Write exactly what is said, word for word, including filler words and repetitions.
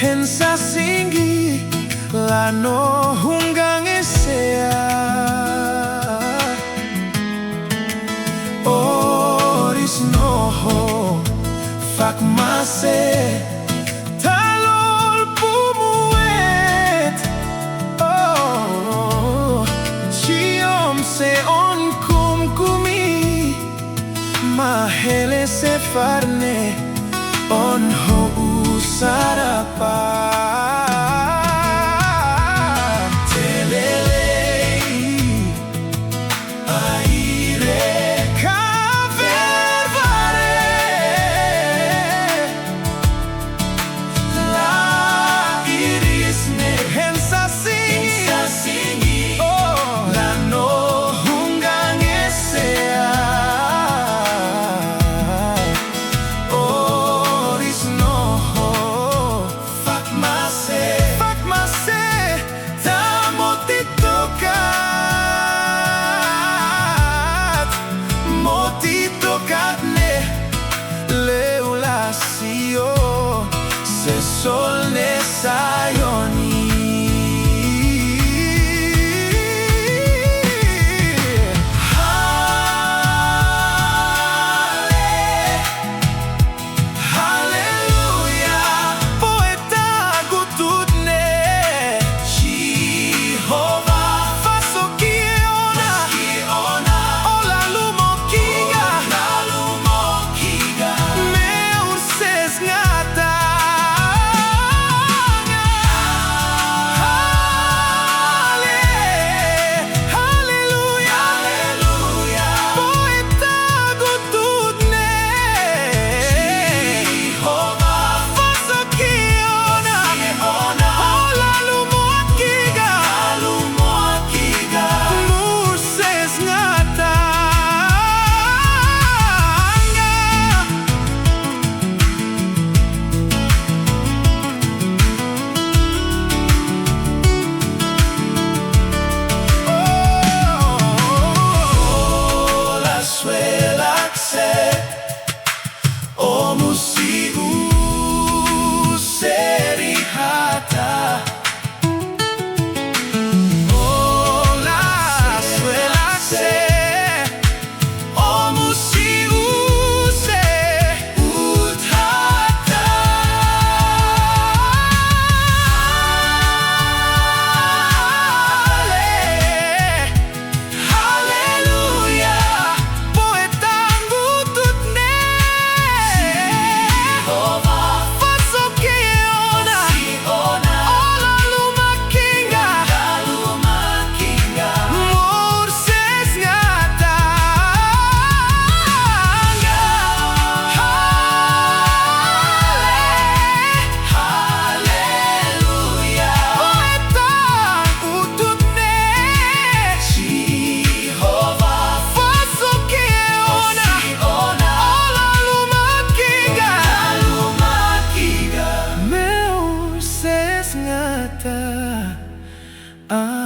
Hensa singi la no hunggan esea. Oris no ho fakmase talol pumuet. Oh, chiom se on kumkumi. Mahele se farne on ho usarapa. Telelei, aire ka vervare. La iris ne hensa singi. Hensa singi. Oh, la no hunggan esea. Oris no ho fakmase. Fakmase. Ta moti tokat, moti tokat ne, leu la sio se sol ne sayoni. Hale- Haleluya, poeta gutut ne. Jihova, fasoki ona. Fasoki ona. O la lumo kinga. O la lumo kinga. Meu sesngatanga. Hale- Haleluya. Haleluya. Poeta gutut ne. Jihova. Fasoki ona. Fasoki ona. O la lumo kinga. La lumo kinga. Meu sesngatanga. O la swelak se, o musi u seri hata. O la swelak se, o musi u se ut hata. Hale- Haleluya, poeta gutut ne. Jihova. Fasoki ona. Fasoki ona. O la lumo kinga. La lumo kinga. Meu sesngatanga. Hale- Haleluya. Poeta gutut ne. Jihova. Fasoki ona. Fasoki ona. O la lumo kinga. La lumo kinga. Meu sesngatanga.